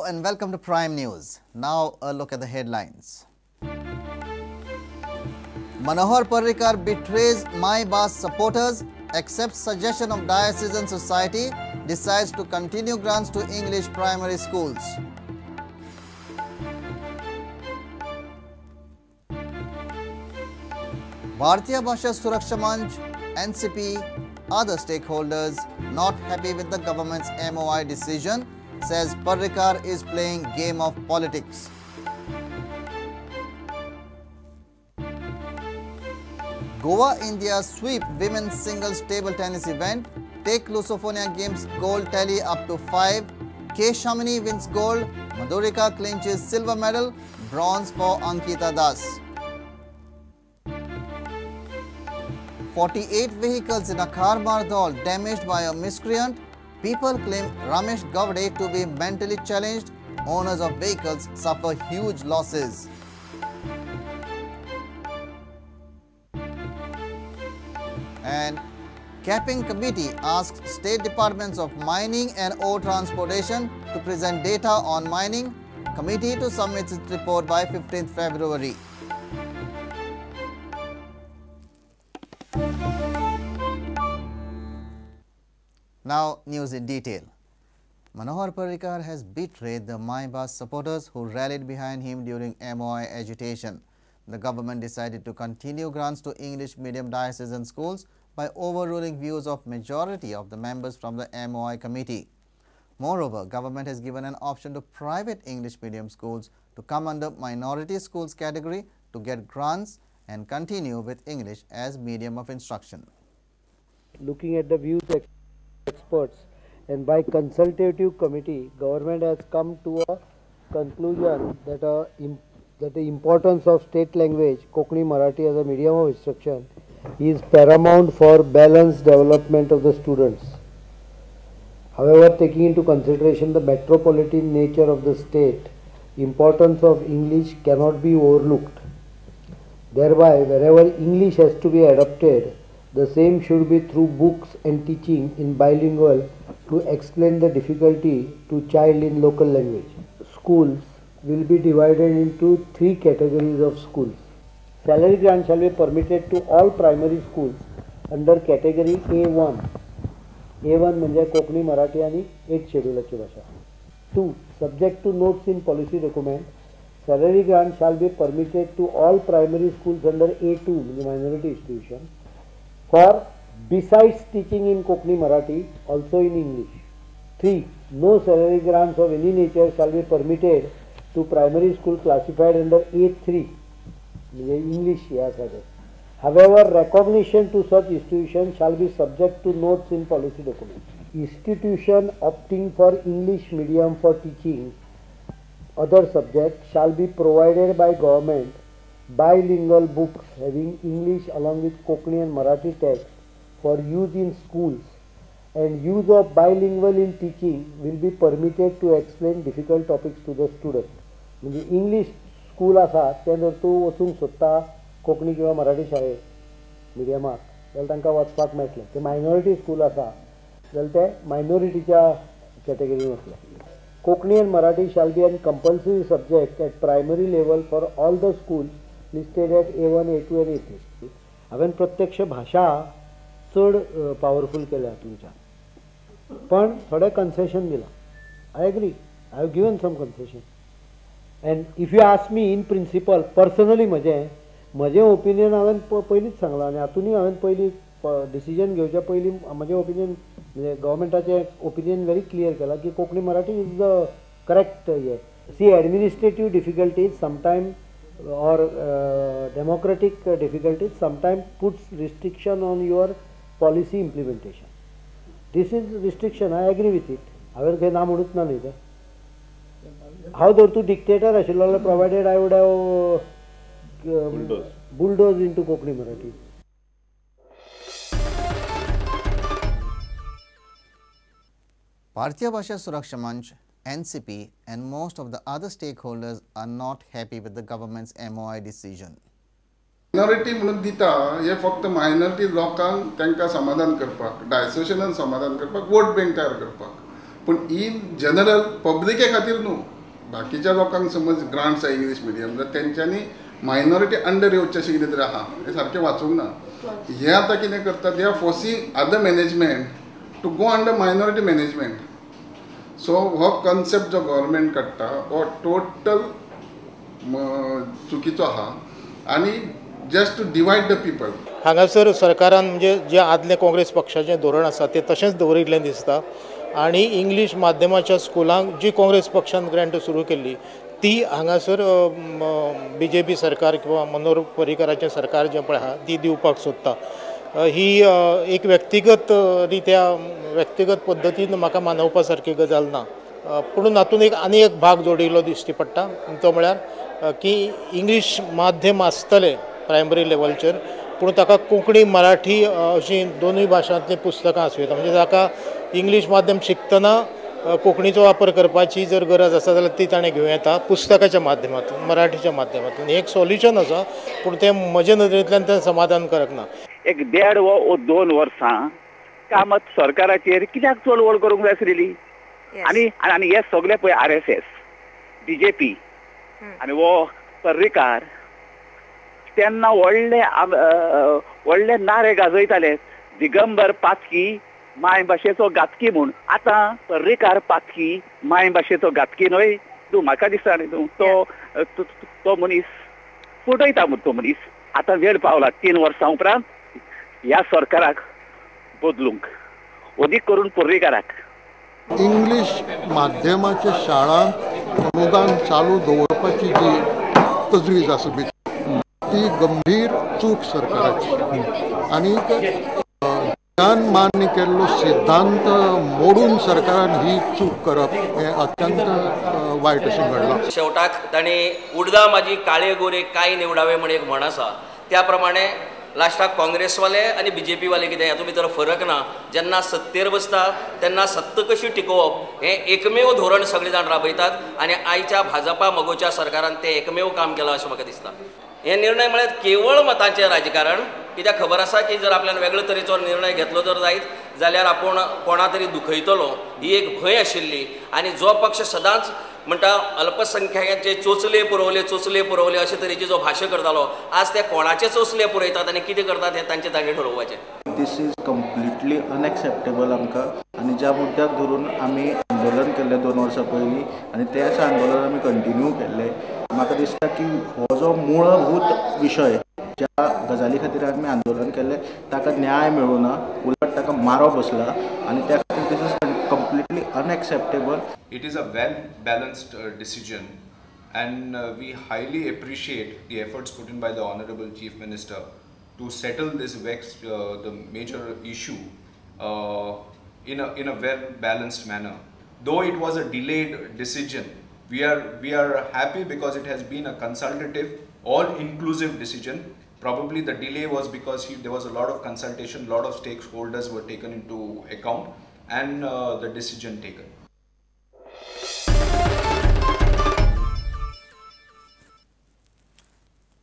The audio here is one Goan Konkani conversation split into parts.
and welcome to Prime News. Now a look at the headlines. Manohar Parrikar betrays Mai Bas supporters, accepts suggestion of Diocesan Society, decides to continue grants to English primary schools. Bharatiya Bhasha Suraksha Manch, NCP, other stakeholders not happy with the government's MOI decision, says Parrikar is playing game of politics. Goa India sweep women's singles table tennis event, take Lusophonia Games gold tally up to 5. K. Shamini wins gold, Madhurika clinches silver medal, bronze for Ankita Das. 48 vehicles in a car Mardol damaged by a miscreant. People claim Ramesh Gavde to be mentally challenged. Owners of vehicles suffer huge losses. And Capping Committee asks state departments of mining and ore transportation to present data on mining. Committee to submit its report by 15th February. Now, news in detail. Manohar Parrikar has betrayed the Mai Bas supporters who rallied behind him during MOI agitation. The government decided to continue grants to English medium diocesan schools by overruling views of majority of the members from the MOI committee. Moreover, government has given an option to private English medium schools to come under minority schools category to get grants and continue with English as medium of instruction. Looking at the views of experts and by consultative committee, government has come to a conclusion that that the importance of state language, Konkani Marathi, as a medium of instruction is paramount for balanced development of the students. However, taking into consideration the metropolitan nature of the state, importance of English cannot be overlooked. Thereby, wherever English has to be adopted, the same should be through books and teaching in bilingual to explain the difficulty to child in local language. Schools will be divided into three categories of schools. Salary grant shall be permitted to all primary schools under category A1. A1 म्हणजे कोकणी, मराठी आणि 8 शेड्यूलाची भाषा. 2. Subject to notes in policy document, salary grant shall be permitted to all primary schools under A2 म्हणजे minority institution for besides teaching in Konkani Marathi also in English. 3. No salary grants of any nature shall be permitted to primary school classified under A3 म्हणजे English ह्या सारखे. However, recognition to such institution shall be subject to notes in policy document. Institution opting for English medium for teaching other subject shall be provided by government bilingual books having English along with Konkani and Marathi text for use in schools, and use of bilingual in teaching will be permitted to explain difficult topics to the student. म्हणजे इंग्लिश स्कूल आसा तें जर तूं वचूंक सोदता कोंकणी किंवा मराठी शाळेक मिडियमाक जाल्यार तांकां वचपाक मेळटलें. ते मायनॉरिटी स्कूल आसा जाल्यार ते मायनॉरिटीच्या कॅटेगरीन वतले. Konkani and Marathi shall be an compulsory subject at primary level for all the schools listed at A1, A2 and A3. हांवें प्रत्यक्ष भाशा चड पावरफूल केल्या तुमच्या, पण थोडें कन्सेशन दिलां. I agree, I have given some concession. And if you ask me in principle personally म्हजें म्हजें ओपिनियन हांवें पयलींच सांगलां आनी हातूनय हांवें पयलीं डिसिजन घेवच्या पयलीं म्हजें ओपिनियन म्हणजे गव्हर्मेंटाचें ओपिनियन व्हेरी क्लियर केलां की Konkani Marathi is the correct hey. See, administrative difficulties sometime or democratic difficulties sometime puts restriction on your policy implementation. This is restriction, I agree with it. हांवें खंय ना म्हणूच ना न्ही तें. हांव जर तूं डिक्टेटर आशिल्लो जाल्यार provided I would have bulldoze into Konkani Marathi. Bharatiya Bhasha Suraksha Manch, NCP and most of the other stakeholders are not happy with the government's MOI decision. Minority म्हणून दिता हे फक्त मायनॉरिटी लोकांक तांकां समाधान करपाक, डायसोशनान समाधान करपाक, वोट बँक तयार करपाक, पूण इन जनरल पब्लिके खातीर न्हू. बाकीच्या लोकांक समज ग्रांट्स आहा इंग्लीश मिडियम जाल्यार तेंच्यांनी मायनॉरिटी अंडर येवचें अशें कितें तरी आहा, हें सारकें वाचूंक ना. हे आतां कितें करता, they are forcing other management to go under minority management. So हो कॉन्सेप्ट जो गव्हर्मेंट काडटा हो टोटल चुकीचो आहा आनी just to divide the people. हांगासर सरकारान म्हणजे जे आदलें काँग्रेस पक्षाचें धोरण आसा तें तशेंच दवरिल्लें दिसता आनी इंग्लीश माध्यमाच्या स्कुलांक जी काँग्रेस पक्षान ग्रँट सुरू केल्ली ती हांगासर बीजेपी सरकार किंवा मनोहर पर्रीकराचें सरकार जें पळय आहा ती दिवपाक सोदता. ही एक व्यक्तिगत रित्या व्यक्तिगत पद्दतीन म्हाका मानवपा सारकी गजाल ना, पूण हातूंत एक आनी एक भाग जोडिल्लो दिश्टी पडटा, तो म्हळ्यार की इंग्लीश माध्यम आसतलें प्रायमरी लेवलचेर, पूण ताका कोंकणी मराठी अशीं दोनूय भाशांतलीं पुस्तकां आसूं येता. म्हणजे ताका इंग्लीश माध्यम शिकतना कोंकणीचो वापर करपाची जर गरज आसा जाल्यार ती ताणें घेवं येता पुस्तकाच्या माध्यमांतून, मराठीच्या माध्यमांतून. हें एक सोल्युशन आसा, पूण तें म्हजे नदरेंतल्यान तें समाधानकारक ना. एक 1.5 व 2 वर्सां कामत सरकाराचेर कित्याक चळवळ करूंक जाय आसलेली? आनी आनी हे सगळे पळय RSS, BJP आनी हो पर्रीकार तेन्ना व्हडले व्हडले नारे गाजयताले, दिगंबर पातकी मायभाशेचो घातकी म्हूण. आतां पर्रीकार पातकी मायभाशेचो घातकी न्हय, तूं म्हाका दिसता न्ही तूं तो तो मनीस फटयता म्हूण तो मनीस. आतां वेळ पावला 3 वर्सां उपरांत ह्या सरकाराक बदलूंक, अदीक करून पर्रीकाराक. इंग्लीश माध्यमाच्या शाळांक अनुदान चालू दवरपाची जी तजवीज आसा ती गंभीर चूक सरकाराची आनी ज्ञान मान्य केल्लो सिद्धांत मोडून सरकारान ही चूक करप हें अत्यंत वायट अशें घडलां. शेवटाक तांणी उडदा माझी काळे गोरे काय निवडावे म्हण एक म्हण आसा, त्या प्रमाणे लास्टाक काँग्रेसवाले आनी बीजेपीवाले कितें हातूंत भितर फरक ना. जेन्ना सत्तेर बसता तेन्ना सत्ता कशी टिकोवप हें एकमेव धोरण सगळे जाण राबयतात आनी आयच्या भाजपा मगोच्या सरकारान तें एकमेव काम केलां अशें म्हाका दिसता. हे निर्णय म्हळ्यार केवळ मतांचें राजकारण, कित्याक खबर आसा की जर आपल्यान वेगळे तरेचो निर्णय घेतलो जर जायत जाल्यार आपूण कोणा तरी दुखयतलो ही एक भंय आशिल्ली. आनी जो पक्ष सदांच म्हणटा अल्पसंख्याकांचे चोचले पुरवले चोचले पुरवले अशे तरेची जो भाशा करतालो, आज ते कोणाचे चोचले पुरयतात आनी कितें करतात हें तांचे तांणी ठरोवपाचें. This is completely unacceptable आमकां आनी ज्या मुद्द्याक धरून आमी आंदोलन केल्लें 2 वर्सां पयलीं आनी तेच आंदोलन आमी कंटिन्यू केल्लें, म्हाका दिसता की हो जो मूळभूत विशय ज्या गजाली खातीर आमी आंदोलन केल्लें ताका न्याय मेळूना, उलट ताका मारो बसला आनी त्या खातीर this is completely unacceptable. It is a well balanced decision and we highly appreciate the efforts put in by the Honorable Chief Minister to settle this vexed, the major issue in a well balanced manner. Though it was a delayed decision, we are happy because it has been a consultative, all inclusive decision. Probably the delay was because there was a lot of consultation, lot of stakeholders were taken into account and the decision taken.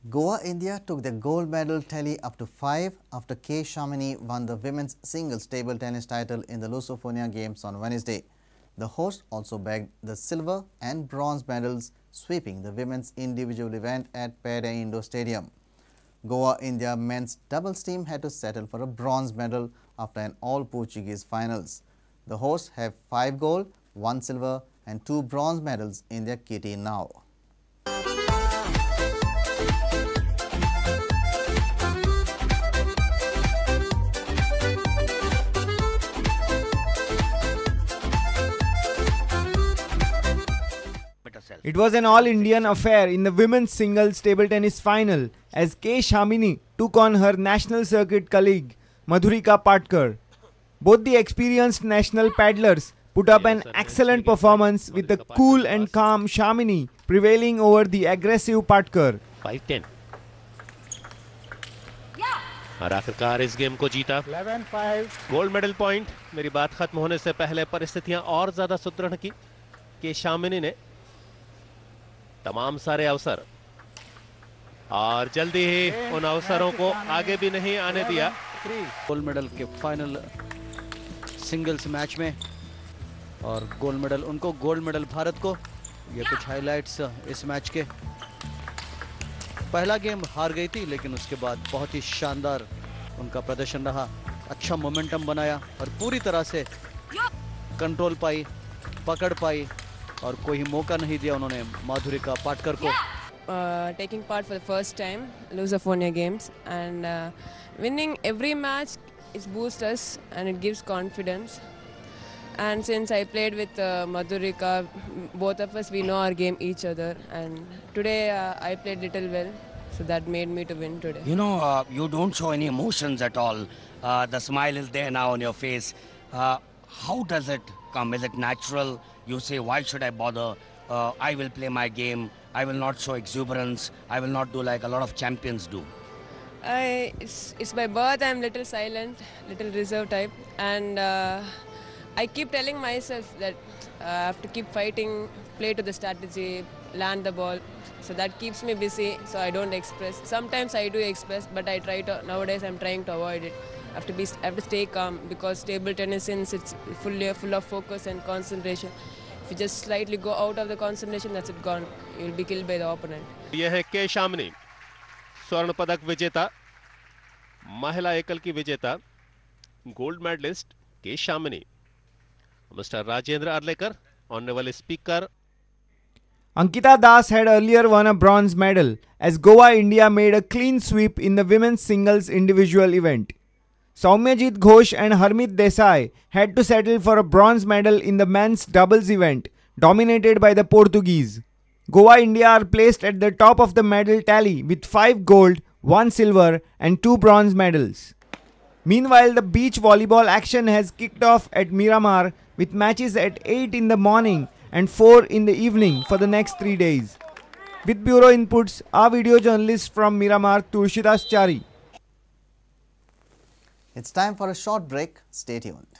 Goa India took the gold medal tally up to 5 after K. Shamini won the women's singles table tennis title in the Lusophonia Games on Wednesday. The host also bagged the silver and bronze medals, sweeping the women's individual event at Pere Indo Stadium. Goa India men's doubles team had to settle for a bronze medal after an all-Portuguese finals. The hosts have 5 gold, 1 silver and 2 bronze medals in their kitty now. It was an all-Indian affair in the women's singles table tennis final as K. Shamini took on her national circuit colleague Madhurika Patkar. Both the experienced national paddlers put up an excellent performance with the cool and calm Shamini prevailing over the aggressive Patkar. 5-10. और आखिरकार इस गेम को जीता। 11-5. Gold medal point. मेरी बात खत्म होने से पहले परिस्थितियां और ज्यादा सुदृढ़ की के शामिनी ने तमाम सारे अवसर और जल्दी ही उन अवसरों को आगे भी नहीं आने दिया। Gold medal K final singles match में और गोल्ड मेडल उनको, गोल्ड मेडल भारत को। ये कुछ हाइलाइट्स इस मैच के। पहला गेम हार गई थी, लेकिन उसके बाद बहुत ही शानदार उनका प्रदर्शन रहा। अच्छा मोमेंटम बनाया और पूरी तरह से कंट्रोल पाई, पकड़ पाई और कोई मौका नहीं दिया उन्होंने माधुरिका पाटकर को। Taking part for the first time Lusofonia Games and winning every match, it boosts us and it gives confidence. And since I played with Madhurika, both of us, we know our game each other, and today I played little well, so that made me to win today. You know, you don't show any emotions at all. The smile is there now on your face. How does it come? Is it natural? You say, why should I bother? I will play my game. I will not show exuberance. I will not do like a lot of champions do. It's by birth I'm little silent, little reserved type, and I keep telling myself that I have to keep fighting, play to the strategy, land the ball. So that keeps me busy, so I don't express. Sometimes I do express, but I try to, nowadays I'm trying to avoid it. I have to stay calm, because table tennis, since it's full of focus and concentration. If you just slightly go out of the concentration, that's it, gone. You'll be killed by the opponent. यह है के शामिनी, स्वर्ण पदक विजेता, महिला एकल की विजेता, गोल्ड मेडलिस्ट के Shamini. Mister Rajendra Arlekar, honourable speaker. Ankita Das had earlier won a bronze medal as Goa India made a clean sweep in the women's singles individual event. Soumyajit Ghosh and Harmit Desai had to settle for a bronze medal in the men's doubles event, dominated by the Portuguese. Goa India are placed at the top of the medal tally with 5 gold, 1 silver and 2 bronze medals. Meanwhile, the beach volleyball action has kicked off at Miramar with matches at 8 in the morning and 4 in the evening for the next 3 days. With bureau inputs, our video journalist from Miramar, Tulsidas Chari. It's time for a short break. Stay tuned.